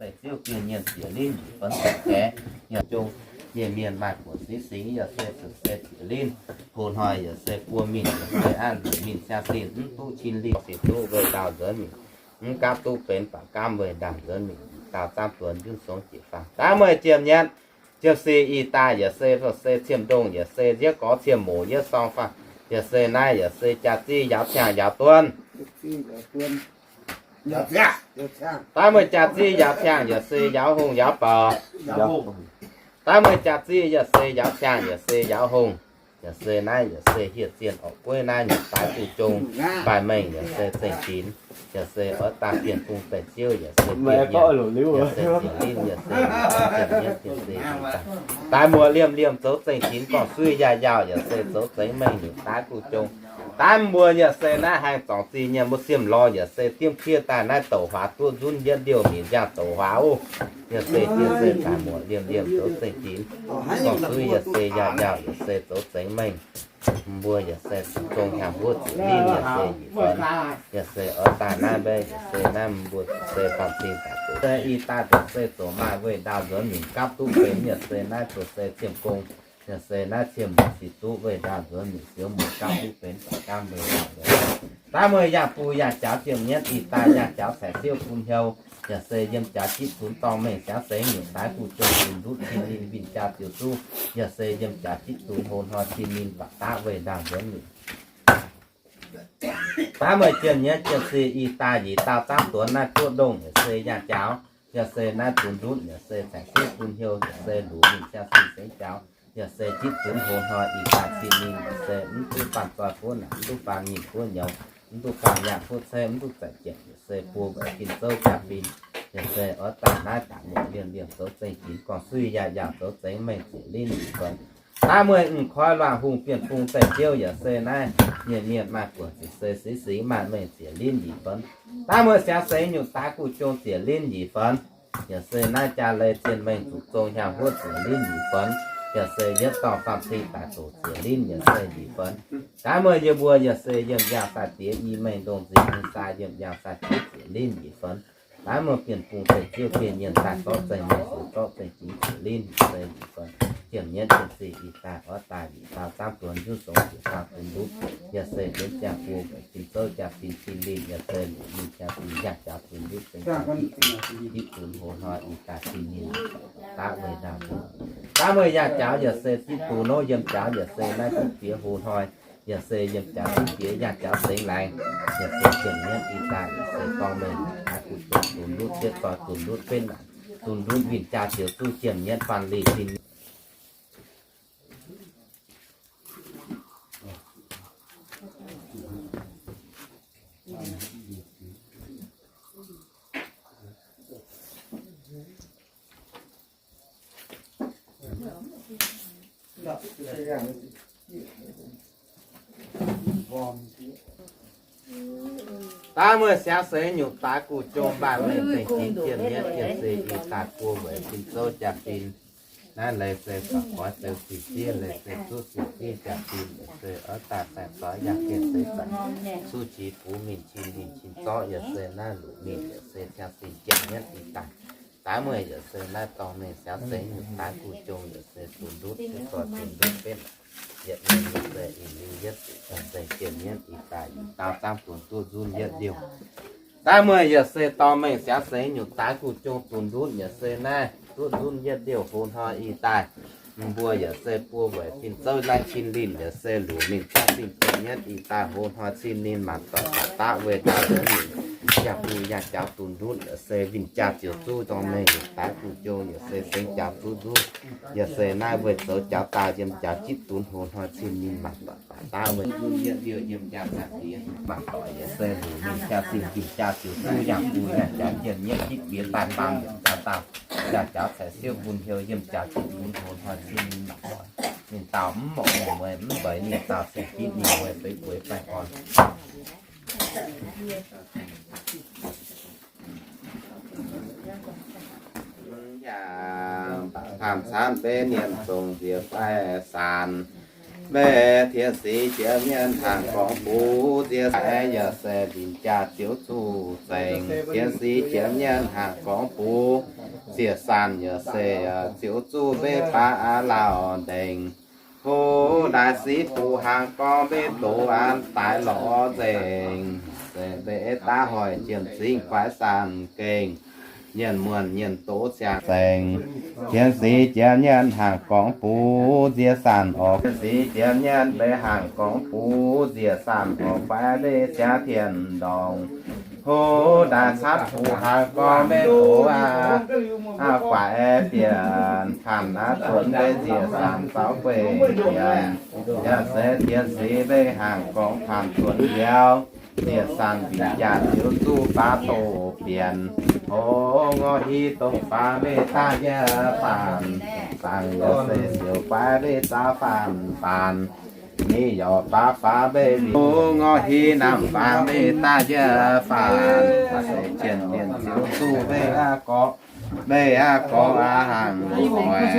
Deic-ziouv biei mienh ziec linv nyic fon deix, yaac zong nyei mienh maaih buonc singx singx yaac se zuqc se ziec linv. Hlo hnoi yaac se buo mingh yaac se aqv, luoqc mingh siang sin mv duqv cin lingh, se duqv weih ndaauh nzuonx mingh, mv gapv duqv benx baac gaamv weih ndaauh nzuonx mingh, dauh zaamv duonx njuov songx jiex faang. Daaih meih jiem nyanc, jiem si i daaih yaac se se ciem ndongh yaac se nziouv gorx ciem moc yaac sorng faang, yaac se naaiv yaac se jaa-ziv yaauv ciangh yaauv duonv. Daaih meih jaa-ziv yaauv ciangh yaac se yaauv hungh yaauv bouc. Daaih meih jaa-ziv yaac se yaauv ciangh yaac se yaauv hungh. Yaac se naaiv yaac se hieh zienh orqc gueiv naaiv nyungc daaih guv jong, mbaih mengh yaac se zengc dinx. Yaac se oix daaih bienh bung deic-ziouv yaac se bienh mienh, yaac se ziec linv yaac se, daaih muoz liemh liemh zoux zengc dinx, gorngv suiv yaac yaauh yaac se zoux zengc mengh nyungc daaih guv jong. Daaih mbuo yaac se naaiv haih zorngc zingh nyei mbuo siem lorz yaac se diemv kiev daaih naaiv douc huaax duqv nzunv yietv liouh mienc nziaangh douc huaax oc. Yaac se, yaac se daaih muoz liemh liemh zoux zengc dinx, gorngv suiv yaac se yaac yaauh yaac se zoux zengc mengh. Mbuo yaac se zuqc zong hnyangx huov ziec linv yaac se nyic fon. Yaac se oix daaih naaiv mbe yaac se naaiv mbuo se faam-cing daaih zoux se i daaih zoux se zoux maaih weih ndaauh nzuonx mingh gapv duqv benx yaac se naaiv zoux se ciem gong. Yaac se naaiv ciem mbuo se duqv weih ndaauh nzuonx mingh siouv mbuo gapv duqv benx baac gaamv weih ndaauh nzuonx. Daaih meih yangh bun yangh jaux jiem nyienv i daaih yangh jaux caux siouv bun hnyouv, yaac se yiem jaux jitv zunx dorngh mengh siangx seix nyungc daaih guv jong zunx ndutv cin ninh winh jaa ziouc zuqv, yaac se yiem jaux jitv zunx hlo hnoi cin ninh baac daqv weih ndaauh nzuonx mingh. Daaih meih jiem nyienv jiem si i daaih nyic dauh zaamv duonx naaiv guoqv ndongh yaac se yangh jaux, yaac se naaiv zunx ndutv yaac se caux siouv bun hnyouv yaac se luc ninh siang sin sengx jaux, yaac se jitv zunx hlo hnoi i daaih cin ninh yaac se mv duqv faanh zoih guoqv naanc, mv duqv faanh nyinh guoqv nyouz, mv duqv faanh yangh guoqv ceiv, mv duqv zaeqc jieqc, yaac se buo weic fin-zouv jaa-fin, yaac se oix daaih naaiv daaih muoc liemh liemh zoux zengc dinx, gorngv suiv yaac yaauh zoux zengc mengh ziec linv nyic fon. Daaih meih m'nqoi luangh hungh bienh bung deic-ziouv yaac se naaiv mienh mienh maaih buonc ziec se singx singx maaih mengh ziec linv nyic fon. Daaih meih siangx seix nyungc daaih guv jong ziec linv nyic fon. Yaac se naaiv jaa-lei zien mengh zuqc zong hnyangx huov ziec linv nyic fon. Yaac se yietv dorngh faam-cing daaih doqc ziec linv yaac se nyic fon. Daaih meih yie mbuo yaac se yiem yangh sai-diex i mengh ndongh nzingx hungh sai yiem yangh sai-diex ziec linv nyic fon. Daaih meih bienh bung deic-ziouv biei mienh daaih zorqv zengc mengh ziec, zorqv zengc dinx ziec linv yaac se nyic fon. Jiem nyienv jiem si i daaih oix daaih nyic dauh zaamv duonx njuov songx ziec faang zunx ndutv, yaac se benx ziangh buo weic fin-zouv jaa-fin cin ninh yaac se luc ninh jaa-fin yangh jaux zunx ndutv benx jitv zunx hlo hnoi i daaih cin ninh daaih weih ndaauh nzuonx. Daaih meih yangh jaux yaac se jitv dungz nor yiem jaux yaac se naaiv jitv diex hlo hnoi, yaac se yiem jaux jitv diex yangh jaux sengx laengz, yaac se jiem nyienv i daaih yaac se dorng mengh daaih guv jong zunx ndutv cietv zoih zunx ndutv benv naanc, zunx ndutv winh jaa ziouc zuqv jiem nyienv faanh lih zinh. Daaih meih siangx seix nyungc daaix guv jong mbaanh mengh zengc dinx jiem nyienv jiem se i daaih buo weic fin-zouv jaa-fin. Naaiv leiz se zaux goix zeux sic ziev, leiz se zuqv sic ziev jaa-fin, leiz se oix daaih saeng-zoix yangh jien seix zanc, zuqv qiex bux mingh cin ninh cin zorqv, yaac se naaiv luc mingh, yaac se siangx seix jiem nyienv i daaih. Daaih meih yaac se naaiv dorngh mengh siangx seix nyungc daaix guv jong, yaac se zunx ndutv, zoih zunx ndutv benv, yietc mienh yaac se ih liuz yietv zuqc siangx seix jiem nyienv i daaih, yietc dauh zaamv duonx duqv nzunv yietv liouh. Daaih meih yaac se dorngh mengh siangx seix nyungc daaix guv jong zunx ndutv, yaac se naaiv duqv nzunv yietv liouh hlo hnoi i daaih. Mbuo yaac se buo weic fin-zouv naaiv cin linh yaac se luc mingh caqv zinh jiem nyienv i daaih hlo hnoi cin ninh maanc doic daaih daqv weih ndaauv nzuonx mingh. Yangh bung yangh jaux zunx ndutv yaac se winh jaa ziouc zuqv dorngh mengh daaix guv jong yaac se sengx jaux zuqv nzunv. Yaac se naaiv weih zoux jaux daauh yiem jaux jitv zunx hlo hnoi cin ninh maanc doic daaih daqv weih nzunv yietv liouh yiem jaa caqv diex maanc doic yaac se luc mingh jaa zinh winh jaa ziouc zuqv yangh bung yangh jaux jiem nyienv jitv bieqc daaih baamh yietc jaux daauh, yaac jaux caux siouv bun hnyouv yiem jaux jitv zunx hlo hnoi cin ninh maanc doic. Ninh dauh mv morqc ninh mueiz mv mbeix ninh dauh se jitv ninh mueiz feix bueix baengh orn. Yaac faam-caanv beiv nienx zongc nziex faix saanc. Mv baac tien sic jiex mienh hnaangx gorngv bun nzie saanc, yaac se mbic jaax ziouc zuqc zengc. Tien sic jiex mienh hnaangx gorngv bun nzie saanc, yaac se ziouc zuqc mv baac aav lauh ndengc. Hov, daaih sic bun hnaangx gorngv mv baac doz an daaih lorz nzengc, se mv baac daav hoic jienh zingh guaix saanc gengh, mienh muonh mienh doz ziangh zengc. Tien sic jiex mienh hnaangx gorngv bun nzie saanc oc. Tien sic jiex mienh mv baac hnaangx gorngv bun nzie saanc oc, guaix mv baac siangx tien ndorngc. Hov, daaih catv bun hnaangx gorngv mv baac doz aqv guaix bienc, faanh aqv zuonx mv baac nzie saanc zaux gueiv bienc. Yaac se tien sic mv baac hnaangx gorngv faanh zuonx mbiauz, nzie saanc mbic jaax ziouc zuqc baav doz bienc. Hov, ngorc hiuv dongh faanx mv baac daaih yie faanx, faanx yaac se ziouc guaix mv baac zaux faanx faanx. Ninh yaac baav faanx mv baac, hov, ngorc hiuv namx faanx mv baac daaih yie faanx, se jienh mienh ziouc zuqc mv baac aqv gorx, mv baac aqv gorx aqv hnaangx oix.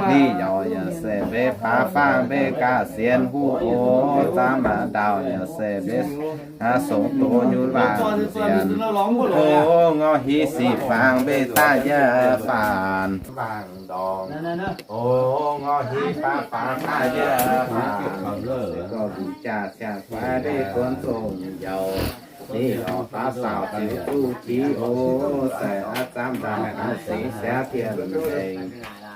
Ninh yaac yaac se mv baac baav faanx mv baac gaax sienx huv oc, zaamv maah ndau yaac se mv baac aqv songx doz nyunc waangc nzienx. Hov, ngorc hiuv sic faanx mv baac daaih yie faanx, faanx ndorngc. Hov, ngorc hiuv baav faanx daaih yie faanx, se gorngv mbic jaax ziangh guaix mv baac gunv zongh yaac, ninh yaac baav saauc ziouc zuqc jiex oc, se aqv zaamv ndau aqv singx siangx tien nzengc.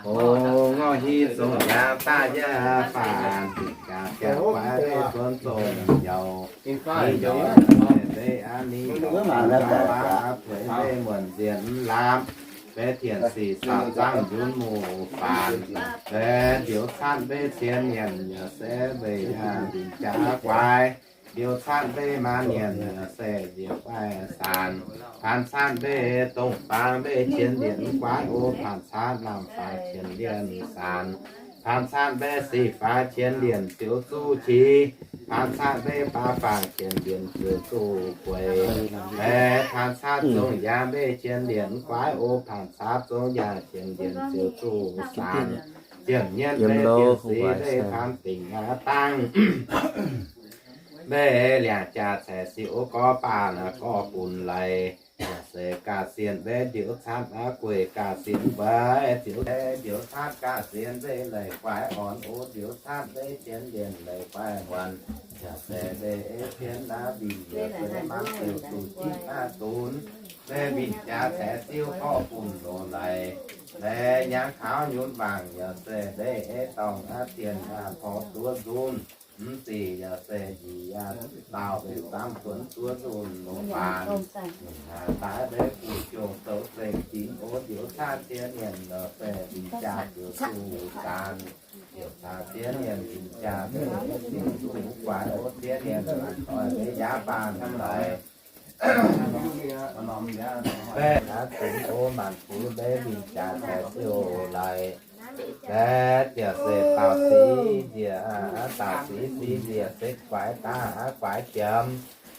Hov, ngorc hiuv zongh yaac daaih yie faanx, mbic jaax ziangh guaix mv baac gunv zongh yaac, ninh yaac se mv baac aqv ninh yaac baav aqv puix mv baac muonc nzienx mv lamh, mv baac tien sic caux zaangv njunc muoz faanx, mv baac ndiux catv mv baac cien mienh yaac se mv baac aqv mbic jaax guaix, ndiux catv mv baac maanc mienh yaac se nziouc guaix saanc, faanx catv mv baac dongh faanx mv baac cien lienc guaix oc, faanx catv namx faanx cien lienc saanc, faanx catv mv baac sic faanx cien lienc ziouc zuqc qiex, faanx catv mv baac baav faanx cien lienc ziouc zuqc gueix, mv baac faanx catv zongh yaangh mv baac cien lienc guaix oc, faanx catv zongh yaangh cien lienc ziouc zuqc saanc, ziemx nyeiv mv baac dien sic mv baac faanx dingc aqv dangh, mv baac liangx jaax ceix sic oc gorx baanh aqv gorx bun leiz, yaac se gaax sienx mv baac ndiux catv aqv gueic gaax sienx mbueix ziouc, mv baac ndiux catv gaax sienx mv baac leiz guaix orn oc, ndiux catv mv baac cien lienc leiz guaix muonc, yaac se mv baac ei cien aqv mbic yaac se manc ziouc zuqc jipv aqv dunx, mv baac mbic jaax ceix sic gorx bun loz leiz, mv baac hnyangx kaux nyunc mangc yaac se mv baac ei dorngh aqv dienh aqv porv duqv nzunc, mv zic yaac se njiec aqv dauh mv baac zaamv zuonx duqv nzunc loz faanx, mv baac daaih mv baac guv jouh zoux zengc ginx oc, ndiux catv cien mienh yaac se mbic jaax ziouc zuqc zaanc, ndiux catv cien mienh mbic jaax mv baac ziouc zuqc guaix oc, cien mienh mangc doix mv baac yaav baanh hnangv naaic. Mv baac aqv dunx oc maanc buix mv baac mbic jaax ceix sic oc leiz, mv baac ziouc se dauh sic nziex, dauh sic sic nziex se guaix daaih aqv guaix jiem,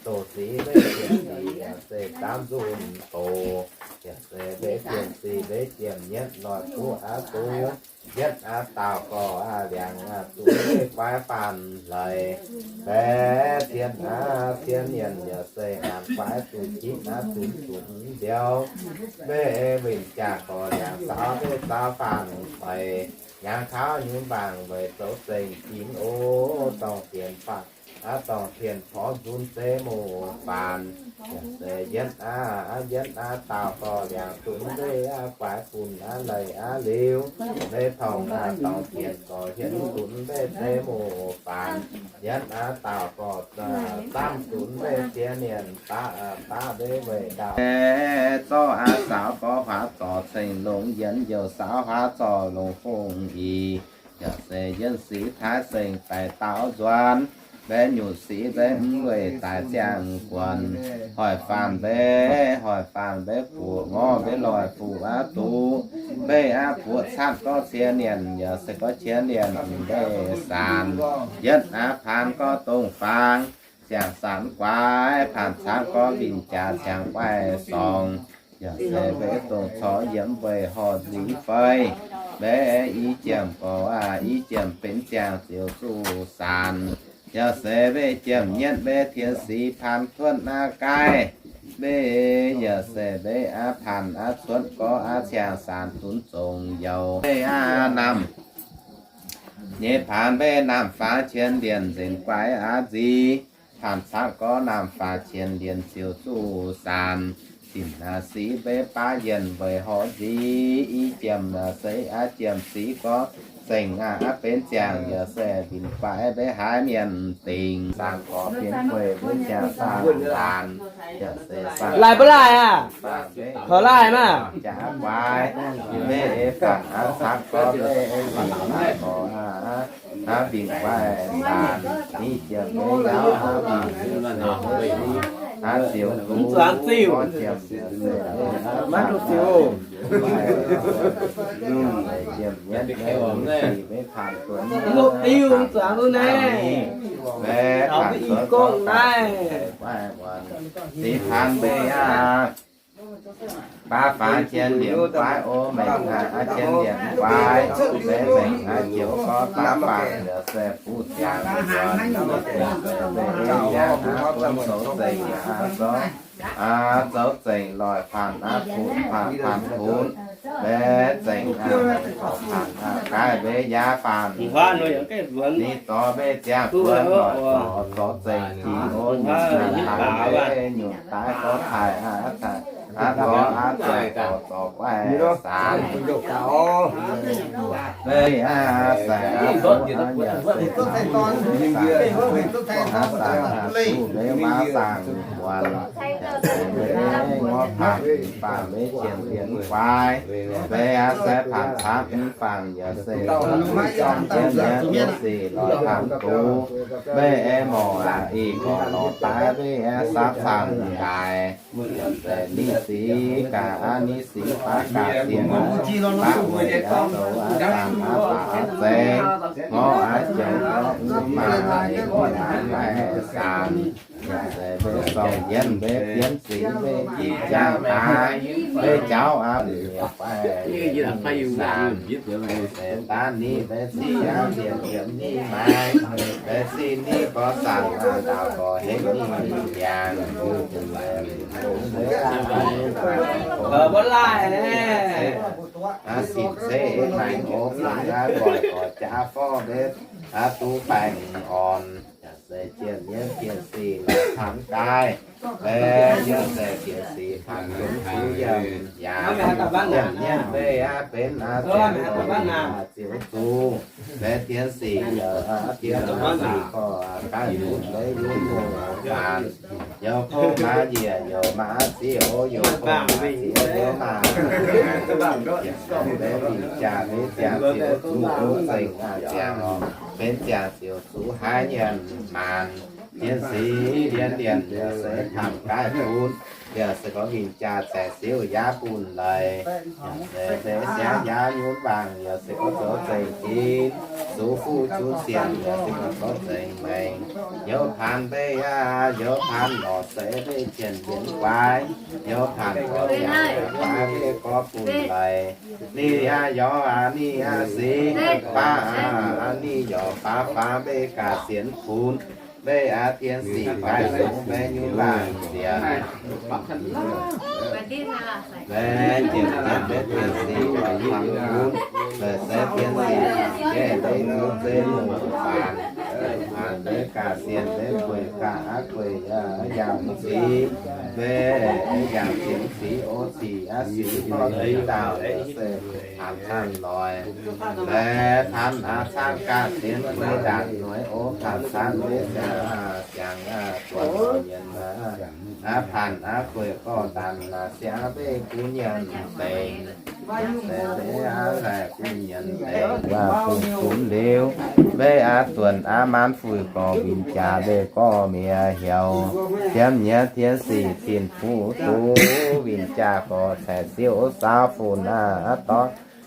doz sic mv baac jiem sic yaac se zaamv nzunc doz, yaac se mv baac jiem sic mv baac jiem nyetv lorz duqv aqv duqv, yietv aqv dauh gorx aqv liangx aqv zuqc mv baac guaix faanh leiz, mv baac cien aqv cien mienh yaac se naanc guaix zuqc jipv aqv zunc zunc mv ndiouh, mv baac mbic jaax gorx liangx zaux mv baac zaux faanh leiz, hnyangx kaux nyunc mangc weic zoux zengc ginx oc, dorngh dienx faanh aqv dorngh tien porv nzunc zeiv mouz faanx, yaac se yietv aqv yietv aqv dauh gorx liangx zuqc mv baac aqv guaix bun aqv leiz aqv liuz, mv baac torngx aqv dorngh tien gorx hietv zunc mv baac zeiv mouz faanx, yietv aqv dauh gorx zaamv zunc mv baac cien mienh daav, daav mv baac weic ndaauv, zorqv aqv saaux gorx huaav zorc ceng longx yienx youc saaux huaav zorc longx fongc i, yaac se yienx sic taaix sengx daaih daaux nzuonx, mv baac nyutc sic mv baac mv weic daaih ziangh guonx, hoic faanh mv baac hoic faanh mv baac buoqc ngorv mv baac loic fuqv aqv duqv, mv baac aqv buoqc catv gorx cien mienh yaac se gorx cien mienh mv baac saanx, yietv aqv paanx gorx dongh faang ziangh saanx guaix, paanx catv gorx mbic jaax ziangh guaix sorngx, yaac se mv baac dongh corc yiem weic horh nzingx fei, Mbe i jiem gorx aac, i jiem benx ziangh ziouc zuqc saanc. Yaac se mbe jiem nyietv mbe tien six paan tuotv aqv gaih. Mbe yaac se mbe aqv paan aqv cuotv gorx aqv ciangh saanc dunv zongc youc. Mbe aqv naamh nyei paan mbe naamh faaux qien ndienc nzengc guaix aqv nzic. Paan caqv gorx naamh faaux qien ndienc ziouc zuqc saanc. Zinh aac sic mbe baav yienh weic horqc nzic. I jiem aac se aqv jiem sic gorx zengc aqv, aqv benx ziangh yaac se mbienc guaix mbe haaix mienh dingc. Saangc gorx bienx gueic mbe ziangh saangc laanc. Laaih mv laaih aac? Taux laaih maah. Jaax guaix mbe ei faatc aqv caqv gorx mbe ei faatc aqv gorx aqv. Hnangv mbienc guaix laanc ni jiem mbe yaac hnangv mbienc hnangv ziouc mv zuangx ziuh. Maiv duqv ziuh. Jiem nyietv mbe mv zuangx duqv naaiv. Mbe taux mv i gong naaiv. Seix paan mbe aqv. Baav faaux qien ndienc guaix o mengh aqv, qien ndienc guaix mbe mengh aqv, ziouc gorx baav faaux yaac se fuqv ziangx nzuonx, mbe ei ziangx aqv bun zoux zengc aqv zoux, aqv zoux zengc loic paan aqv funx paan paan funx, mbe zengc aqv mengh gorx paan aqv gaaiv mbe yaac faanh. Ninh dorh mbe ziangh buonc loic zoux zengc jiex o nyunc daaih mbe nyunc daaih gorx taaix aqv taaix aqv gorx aqv zoux gorx zoux guaix saanc. Mbe aqv sai aqv fu aqv yaac se aqv sai aqv fu mbe maav saangc muonc, mbe ngorv paanc faanh mbe qien ndienc guaix, mbe aqv se paanc camv mv faangc yaac se jienv nyei mbe sic lorz paanc gux, mbe aengx morc aqv ih gorx lorz daaih mbe aengx saapv saangc daic. Yaac se ni sic gaax aqv, ni sic baav gaax sienx baav weic aqv zoux aqv zaangc aqv baac aqv zengx, ngorv aqv joux gorx mv maaih aqv, mv maaih saanc. Yaac se mbe sorng yienv mbe bienv sic mbe jiex jangx daaih, mbe jauv aqv liuz fai saanc. Se daav ni mbe sic aqv, ziepc ziepc ni maaiz, mbe sic ni gorx saanc aqv, ndaauv gorx henv ni ndiangx. Mbuo laaih naaiv. Aqv, sin ceix maengx oc, aqv, nqoix gorx jaav forv mbe, aqv, duqv baengh orn. Yaac se jiem nyienv jiem sic lorz paanx gaaih, mbe yaac se jiem sic paanx yungz zuqc yiem yaac, jiem nyienv mbe aqv benx aqv ziangx aqv ziouc zuqc, mbe tien sic yaac aqv tien sic gorx gaaih yungz mbe yungz mouc faanx. Youz kouv maav njiec, youz maav ziex, youz kouv maav ziex, youz maav, mbe mingh jaax mbe ziangx ziouc zuqc zengc aqv ziangx, benx ziangx ziouc zuqc haiv nyienc maanc. Tien sic ndiev ndienh yaac se paanx gaaih bun, yaac se gorngv mingh jaax zaeqc siouv yaav bun leiz, yaac se mbe siangv yaav nyunv mbaangc, yaac se gorngv zoux zengc jin, zuqc fuqv zunv sienx, yaac se gorngv zoux zengc maengx. Youz paanx mbe aqv, youz paanx lorz se mbe jienv yienx guaix, youz paanx lorz yaac guaix mbe gorngv bun leiz. Ni aqv youz aqv, ni aqv sic baav aqv, ni youz baav faaux mbe gaax sienx funx, mbe aqv tien sic gaaih zungx mbe nyunv mbaangc sienx. Mbe jienv jienv mbe tien sic lorz faaux funx, mbe se tien sic gaeqv mbe nyunv zeiv mouc faanx, faanx mbe gaax sienx mbe gueic gaax aqv gueic yaac mv sic, mbe yaac sienx sic o sic aqv sic gorngv deix dauh se paanx caan loic. Mbe paanx aqv caan gaax sienx gueic ndaangc noic o paanx caan mbe siangx aqv siangx aqv buonc nyienx aqv, aqv paanx aqv gueic gorx ndaanc aqv siangx mbe gunv nyienx deix. Se mbe aqv laih gunv nyienx deix waac bungx zunv liuz, mbe aqv zuonc aqv maan fuix gorx winh jaax mbe gorx miex heuc, ziemv nyei tien sic cin fuqv duqv winh jaax gorx caeqv siouv saauv funx aqv dorv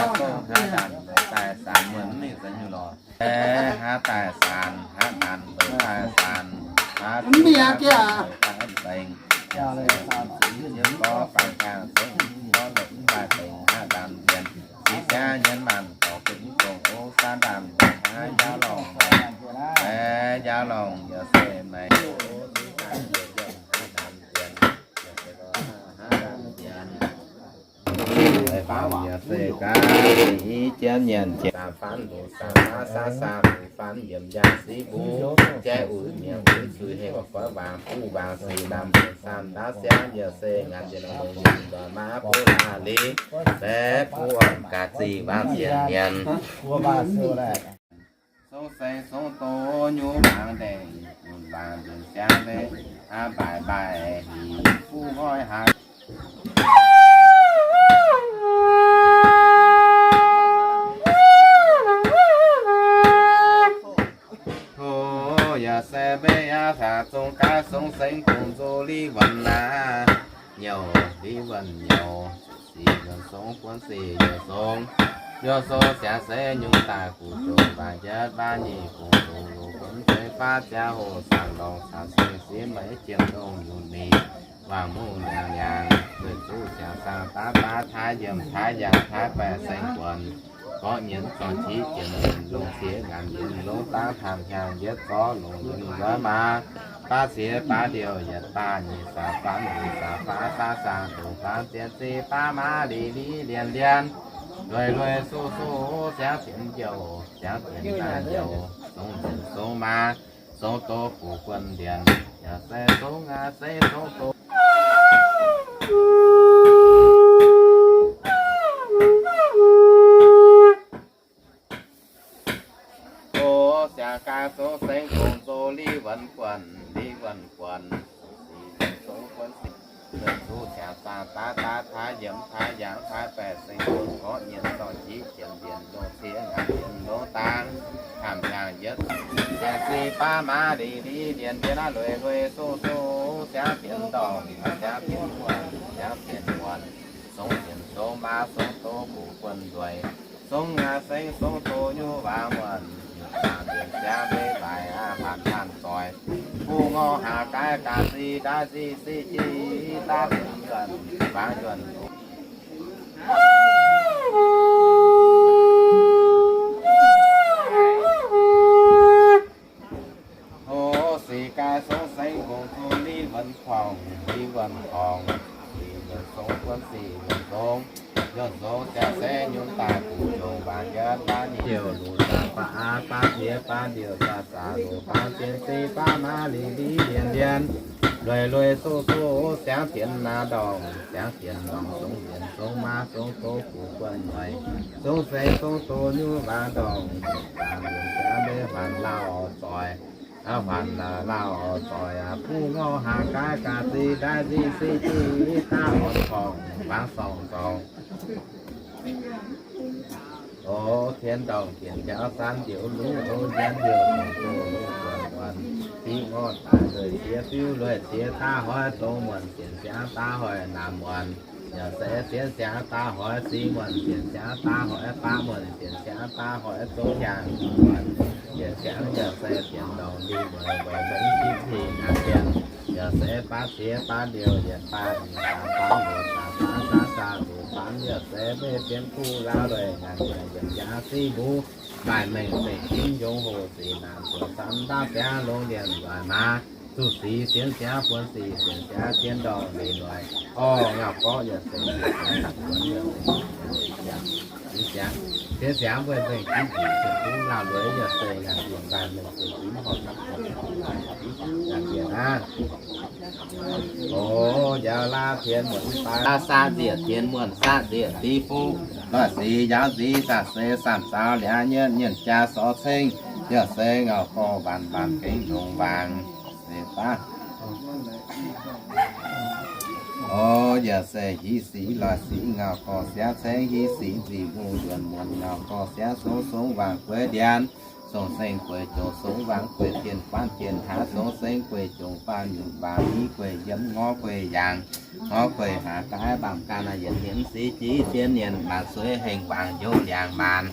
Haav daaih saanx mbuo mv mingh za'nyuh lorqc. Haav daaih saanx, haav daaih, daaih saanx, haav daaih baengx, yaac se ziepc gorx baengx hnyangx zengc gorx longc daaih baengx haav daaih mbienx. Ziex jaax nyienz maanc dorc bun dongh o saan daaih mbienx haav jaax lorngh, haav jaax lorngh yaac se maengx o ziex daaih mbienx haav daaih mbienx, yaac se gorx haav daaih mbienx. Fai faam yaac se gaax, i jienv nyanc jienv, saam faam lungh saam aav saav saam lungh faam yiem yaac siqv mbuo, jaiv uix mi'aqv uix zuiz hengx goiv waangc buv waangc sic lamh mienh saam daav siangv yaac se ngaanc yiem longx yiem nzoih maav buv laav liz, baeqv buv orn gaax zih waangc sienx mienh. Song seng song doz nyungc maengx ndeic, nyungc maengx ndeic siangx leiz, aa, mbaaix mbaaix hih fuqv hnoi haaix. Tov yaac se meiv aqv, caux zong gaax song seng dongh nzox liv wuonh aac, nyouc liv wuonh nyouc. Sic yuonh song buonv sic yuonh song, yuonh song siangx se nyungc daaih gu'jong, waac yietv waac nyic gong longx, longx buonv se faav ziangh hoc saangv lorngx caux seng siev meix jiem dongh nyungc nyic, waangc mungh nyanc nyanc, zueih zuqv siangx saangv daav daav, taaix yiem taaix yangh taaix baeqc seng buonc, gorqv nyienz zorc qiex jienv nyienz longx siex ngaanc yiem longx daav, hnamv hnyangx yietv zorqv longx yiem nzuonx maa, baav siex baav ndiouh yietc baav nyic, saam faam nyic, saam faam saav saam, longc faam zien zic baav maa li li lienh lienh, lueiz lueiz soh soh siangx fienx youh, siangx fienx naaiv youh, song nzienc song maa, song doz guv guon ndienx, yaac se song aac se song doz. O siangx gaax song seng dongh nzox liv wuonh guonc, liv wuonh guonc, song guonc sic, zuqc siangx saangh daav daav taav yiem taav yangh taav baeqc seng bun gorqv nyienz zorc qiex jienv mbienc longx siex ngaanc yiem longx daav, hnamv hnyangx yietv siangx zic baav maa li li lienh lienh aav, lueiz lueiz soh soh siangx fienx ndorngh, siangx fienx muonc, siangx fienx muonc, song fienx song maa, song doz guv guon nzueic, song aac seng song doz nyungc waac muonc, nyungc waac mbienc siangx mbeix mbaaix aav, hlan hlan zoih, buv ngorc haac gaaiv gaax zic daaih zic sic jic daaih buv yuonh, waangc yuonh. O sic gaax song seng kungx zuqc liv wuonh kuangx, liv wuonh kuangx, sic wuonh song buonv sic wuonh song, yuonh song ziangx se nyungc daaih guv jongc waac yietv waac nyic youh lungh zaangc baav aav baav ziex baav ndiouh zaah zaah lungh faam zien zic baav maa li li lienh lienh, lueiz lueiz soh soh siangx fienx naaiv ndorngh, siangx fienx ndorngh song fienx song maa song doz guv guon nzueic, song seng song doz nyungc waac ndorngh, zaangc mbienc siangx mbeix Huaanc lauh zoih, aa, huaanc lauh zoih aqv. Buv ngorc haac gaax gaax zinh ndaaiv nzingh se jiex daav horngc fangx sorngh sorngh. O, tien ndorngh dienc njaaux san njoux luv, o, njienv liouh dongh doz luv buonc buonc. Siqv ngorc daaih lueic siex, fiuv lueic siex, daav hoiv dongh muonc sienx siangx, daav hoic naamh muonc. Yaac se sienx siangx daav hoic siqv muonc, sienx siangx daav hoic baav muonc, sienx siangx daav hoic zong hiaangx muonc. Yietc siangx yaac se tien ndorngh ndingh mueiz, mueiz mengh jipv hingh naaiv tien. Yaac se baav ziex baav liouh yietc baav, baav luoqc baav faanv, baav saah luoqc faanv. Yaac se meiv sienx kuv lauh lueic ngaanc yaac yiemh yaac siqv mbuv. Maaih mengh mengh jimv yongz hoc sic naanc zuoqc san ndaav siangx longx lienh nzueic maaz. Zuqc sic sienx siangx buonv sic sienx siangx tien ndorngh ndingh mueiz. Orv, ngauh gorqv yaac se sienx siangx, sienx siangx mbuo mengh jipv hingh sienx kuv lauh lueic yaac se ngaanc yaac daaih mengh sienx jimv horpc dapv ngaanc yaac aqv. O, njaaux laav tien muonc baav, laav saah nzieqc tien muonc, saah nzieqc div fuqv. Loic sic njaaux nziz, saah se saanh zaaux liangx nyetv nyienh jaa sorv cengv. Yaac se ngauh gorx mbaanc mbaanc gengh ndongc waangc. Se baav. O, yaac se hiv sic loic sic ngauh gorx siav cengv, hiv sic nzih mungh nduonx muonc ngauh gorx siav song song waangc gueix ndienx. Song seng gueix jongc song waangc gueix jienh guaanv jienh hlaax, song seng gueix jongc faanh nyutc waangc, hiv gueix yiem ngorv gueix yaangc, ngorv gueix hlaax gaaix mbaamh ganh yietc nienx sic jiex zien nienh maanc sueiv hengh waangc njoux liangx maanc.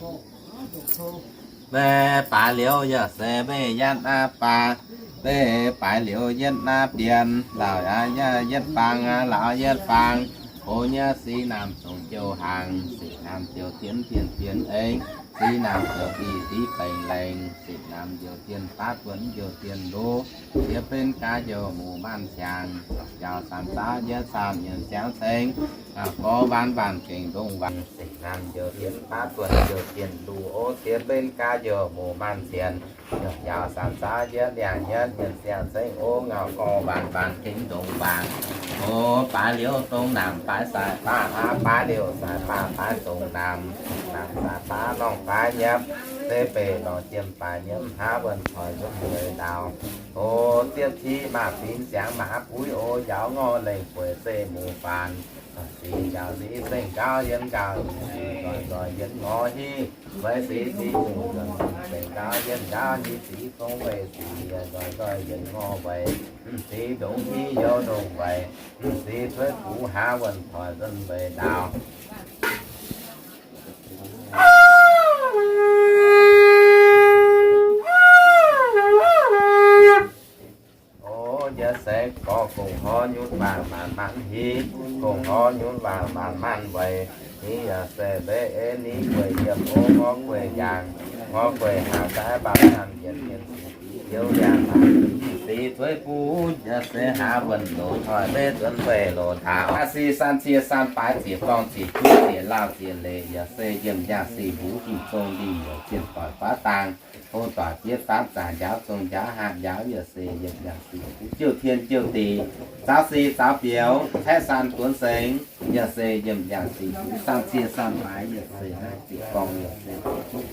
Mbeih baaix liuz yaac se mbeih yatv naaiv baac, mbeih baaix liuz yietv naaiv bienh, laauc aqv, yatv yietv faang aqv, laauc yietv faang. O, nyei sic naamh zongc jouh hnaangx, sic naamh jouh dienv dienh dienh eng, sic naamh jouh diqc diqv baengc laengz, sic naamh jouh dienh baav buonc jouh dienh luv, siex benv gaax jouh muc maanc siangx, njaaux saanh zaaux yietv saanh yienx siangx ceng, gorx waanc waanc gengh ndongc waangc. Sic naamh jouh dienh baav buonc jouh dienh luv, o, siex benv gaax jouh muc maanc sienx, njaaux saanh zaaux yietv liangh yietv yienx siangx ceng, o, ngauh gorx waanc waanc gengh ndongc waangc. O, baaix liuz dongh naamh baaix saaix baav aqv, baaix liuz saaix baav baaix dongh naamh, naamh saaix baav lorngh baaix nyiemv, se beiv lorz jiem baaix nyiemv hnangv wuonh toic nzunc weic ndaauh. O, zieqv tiqv maah binx siangx maah buiv, o, njaaux ngorh lengh bueix zeiv muc faanx. Sic njaaux nziz zengh nqaauv yienx nqaauv, nzoih nzoih yienx ngorh hiv, weic sic sic mungh nzuonx zengh nqaauv yienx nqaauv hiv sic gong weic sic yaac nzoih nzoih yienx ngorh weic. Mv sic ndongc hiv youz ndongc weic, mv sic cuotv gux hnangv wuonh toic nzunc weic ndaauh. O, yaac se gorx gongh horv nyutc waangc maanc maanc hiv, gongh horv nyutc waangc maanc maanc weic. Ni yaac se mbeih ei ni gueic yiem o ngorv gueic yaangh, ngorv gueic hlaax gaaix mbaamh ganh yietc yienx sic, youz liangh maanc sic cuotv gux, yaac se hlaax wuonh loz-hnoi mbeih nzuonx mbeih loz-hlaax. Aa, sic san cie san baaix ziec gorngv ziec juv ziec lauh ziec leic, yaac se yiem yangh sic mbuv ging zong ndingh youc zienh doic baav dangh, hong doic jieqv faanv zaangc njaaux zong njaaux hatc njaaux, yaac se yiem yangh sic mbuv jouh tien jouh deic, zaaux sic zaaux biaux, caeqv san duonx sengx, yaac se yiem yangh sic mbuv san cie san baaix, yaac se naaiv ziec gorngv, yaac se ziec juv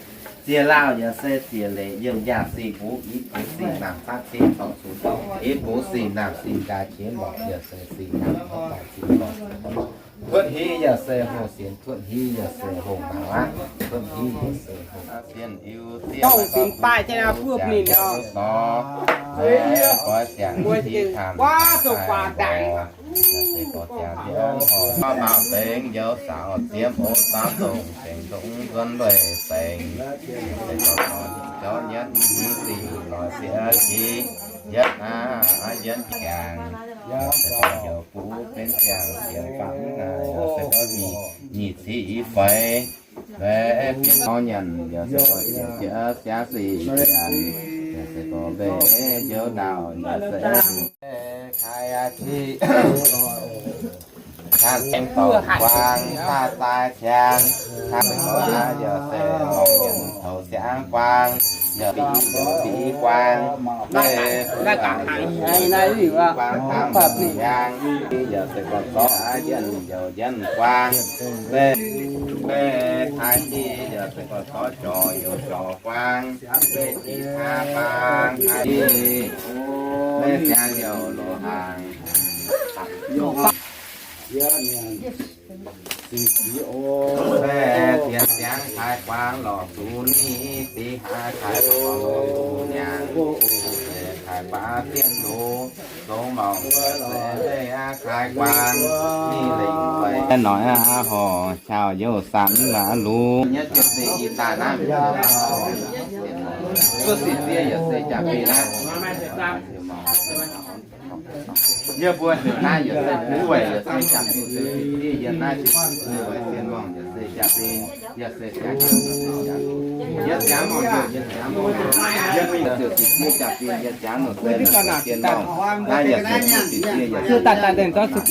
ziec lauh, yaac se ziec leic, yiem yangh sic mbuv i bungx sic naamh caqv cin corc zuqc, i bungx sic naamh sic nqaaix qiex lorqc, yaac se sic naamh mbuv daaih cin corc zuqc. Cuotv hiv yaac se hungh sienx, cuotv hiv yaac se hungh nauz aqv. Cuotv hiv yaac se hungh sienx, iu diev dongh sinx baaih jienv naaiv buov ninh nor. Goix siangx ti taamh guaav dongh guaax ndaangc. Gorx siangx ti ong horc, mauh zengx youz saaux ziemv o, saamv dongh zengx dongh nzuonx lueic zengx. Gorx nyietv mv hiuv zingh lorz sieqv qiex, yietv aqv, yietv jangx. Yaac se gorx heuc buv benx jangx sienx fangx naaic, yaac se gorx nyic, nyic cih i feix. Mv bienx gorx nyanc, yaac se gorx sienx jiex siav sic nyanc, yaac se gorx mbeih njoux ndaauh, yaac se kai aqv qiex. Hnangv zengx dorngx guang daaih daaih ciangv, hnangv gorx aqv yaac se lorngx nyanc toux Yangh guaang, yaac fih yaac fih guaang, guaang tangx yangh, yaac se gorx-zorqv jienv youc jienv guaang, mv, mv taaih jienv yaac se gorx-zorqv jorc youc jorc guaang, mv jic hnangv baang taaih jienv, mv siangx youc loz-hnaangx. Mv, dienx ziangx taaih guaang lorqc, zuqc ni deix haaix taaih guaang lorqc, zuqc nyanc taaih baav dien loz, zong mauc se leih aqv, taaih guaang ni lengc fai. Noic aqv, horc caux youh sanx aqv, lungh nyei jiex se i daaih naaiv, zuov sic ziev yaac se jaax benx naaiv. Yie mbuo heuc naaiv yaac se buv weic yaac se jaax benx, yie naaiv se buv weic sien longh yaac se jaax benx, yaac se jaax benx, yie ziangx longh, yie ziangx longh, yie mbuo yaac se sic ziev jaax benx, yie ziangx longh se sien longh, naaiv yaac se sic ziev yaac se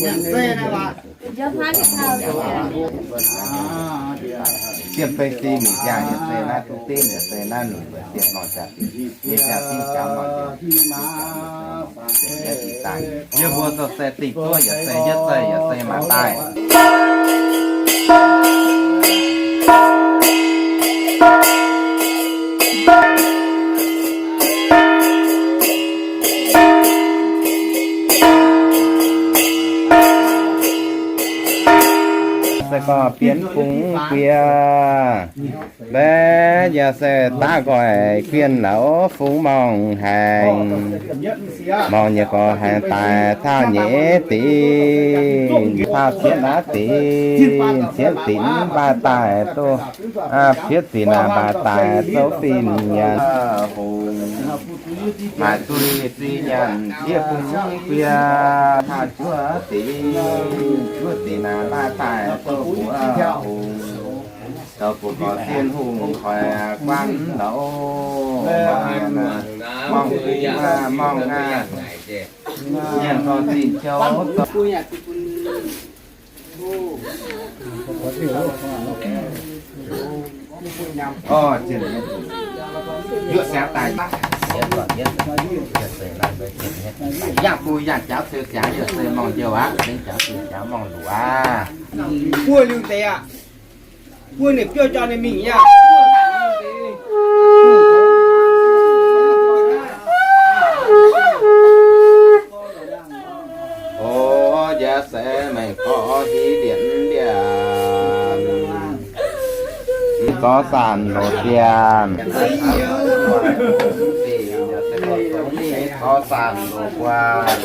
Sienh fei si mingh ziangh yaac se naaiv duqv dingv yaac se naaiv nunc weic sienh longh jaax, ninh jaax dingv jaax longh jiex. Yie mbuo zoux se dingh duqv yaac se yietv zeiv yaac se mangc daaih. Se gorngv bienx fungx bieqc, mbaeqv yaac se daav nqoi guen la'oc fungx morngh haengh. Morngh nyei gorx haengh daaih taux nyeic deix, taux cietv aav deix, cietv deix mv baac daaih duqv, cietv deix naaic mv baac daaih zouv fin nyanc. Hungh, maaih zuiz zinh nyanc jiex fungx bieqc, taux juov deix, juov deix naaic mv baac daaih duqv buoz hungh. Zoux buoz gorx sienh hungh koiv guanh la'oc. Morngh, morngh aav, nyanc dorh zinh jouv. Orv, yuoqv siangx daaih, yangh bun yangh jaax ceu siangx yaac se morngh njoux aqv, sengx jaax ceu siangx morngh luoqc aqv. Buo liuz deix aqv. Buo ninh biouv jauv ninh mingh yaac. O, yaac se mengh gorx hiv ndienx ndienx. Zorqv saanh loz dien. Zorqv saanh loz guaan.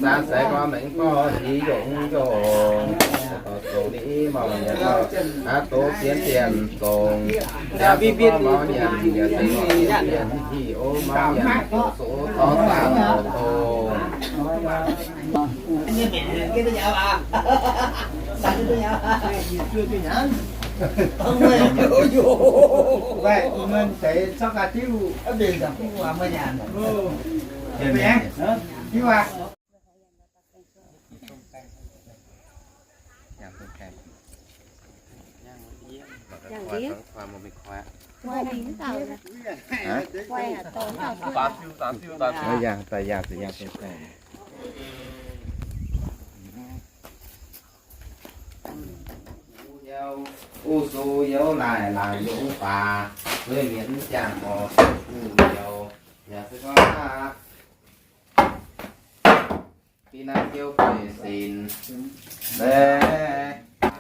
Saah se gorngv mengh gorngv hiv yongc yongc, zongc ni mauc nyanc, aqv doz sienx dienc zongc, yaac se gorngv mauc nyanc, yaac se gorngv sienx dienc, hi o mauc nyanc, zoux zoux zorqv saanh zoux dongh. Uv su youz laaic laangc youz baac, zueiz mienv jangh gorx, uv youz, yaac se gorngv aqv. Bi naaiv ziouv gueic sinx, mbaeqv,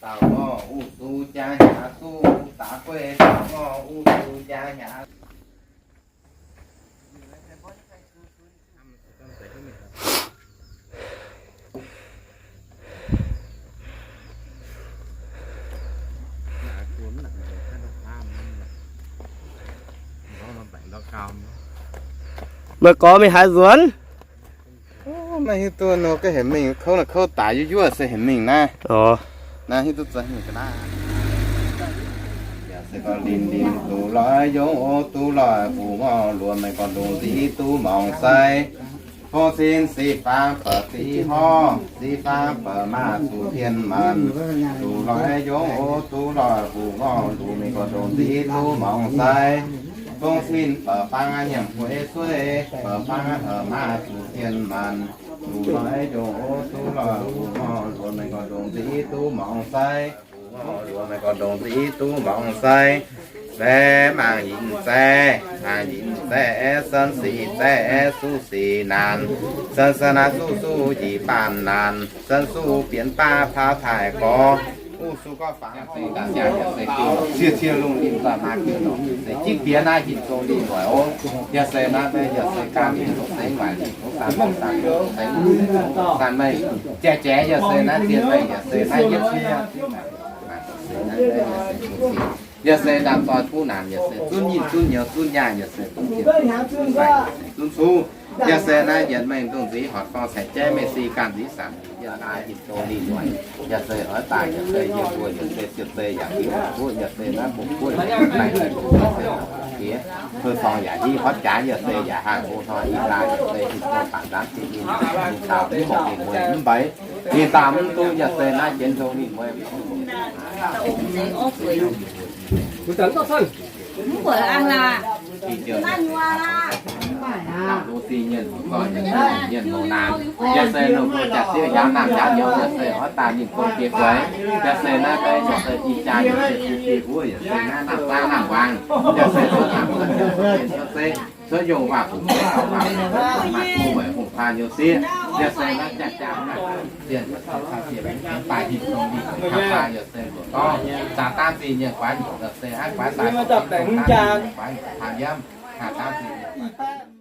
dauh ngorh uv su jaa hnyangx suv, daav gueic dauh ngorh uv su jaa hnyangx. Meih gorx mingh haaix nzuonx? Maiv hiuv duqv nor, ga'heuc mingh kouv naaiv, kouv daaix yuov yuov se heuc mingh naaiv. Naaiv hiuv duqv za'hengh ga'naaiv. Ninh ninh duqv loic yongh oc, duqv loic buc ngorc luoqc, mengh gorn ndongc nziv duqv mangc sai. Fong cin sic faang bouc ziv horv, ziv faang bouc maaz zuqc tien maanc. Duqv loic yongh oc, duqv loic buc ngorc luoqc, mengh gorn ndongc nziv duqv mangc sai. Fong cin bouc faang nyiemc gueix sueiv, bouc faang heuc maaz zuqc tien maanc. Duqv loic yongh oc, duqv loic buc ngorc luoqc, mengh gorn ndongc nziv duqv mangc sai. Buc ngorc luoqc, mengh gorn ndongc nziv duqv mangc sai. Laeh mangc yinc zaeqv, mangc yinc zaeqv, sen sic zaeqv, suv sic naanc, sen sen naaiv suv suv njiec baamh naanc, sen suv bienx baav paauv taaix gorx, wuov suv gorngv fangx se daaih siang yaac se cie cie lungh ninh daaih maa jienv nor se jiv diex naaiv hinc zong lih noic oc. Yaac se naaiv yaac se gan ninh se waaic lih tov san san san mengh jaaix jaaix yaac se naaiv zien mengh yaac se naaiv yietv cie. Yaac se ndaam doix kuv naanc, yaac se zunv nyinh zunv nyouz zunv nyaah, yaac se zunv zinh zunv saeng, zunv cuv. Yaac se naaiv yietc mengh ndongc nziv horc dorngh caeqv jaiv mengh si ganh nziv sanc, yaac naaiv hinc zong lih noic, yaac se oix daaih, yaac se yiem mbuo, yaac se siepv zei yaac hiuv guoqv, yaac se naaiv bung guoqv yaac se naaiv diex, hui corng yaac hiuv horv jaax, yaac se yaac haangh hlo hnoi ih daaih, yaac se hinc zong baac nzaanv zinh ninh, ninh daauh mv mongc ninh mueiz mv mbeix, ninh daauh mv duqv, yaac se naaiv jienv ndongc ninh mueiz Mv buatc aqv laac. Mv baac aqv. Yaac se longc duqv jaax sieqv hiaaux naamh jaax nyouz, yaac se oix daaih ninh gong jiex gueix, yaac se naaiv deix, yaac se ih jaax, yaac se bung jiex wuov, yaac se naaiv naamh zaangv naamh waangc, yaac se cuotv naamh cuotv nyouz cuotv mienh cuotv zeiv, cuotv yongh waac-fungc cuotv gauh waac-fungc, maaih guv weic hungh paan nyouz sieqv, yaac se naaiv jaax jaax naamh zienh, yaac se caux zienh daaih ninh gong ninh haaix paan yaac se nzuqc dorv, zaax daav zinh nyei guaax nyungc, yaac se aqv guaax daaih guaax nyungc taan yiem, haaix daav zinh nyei guaax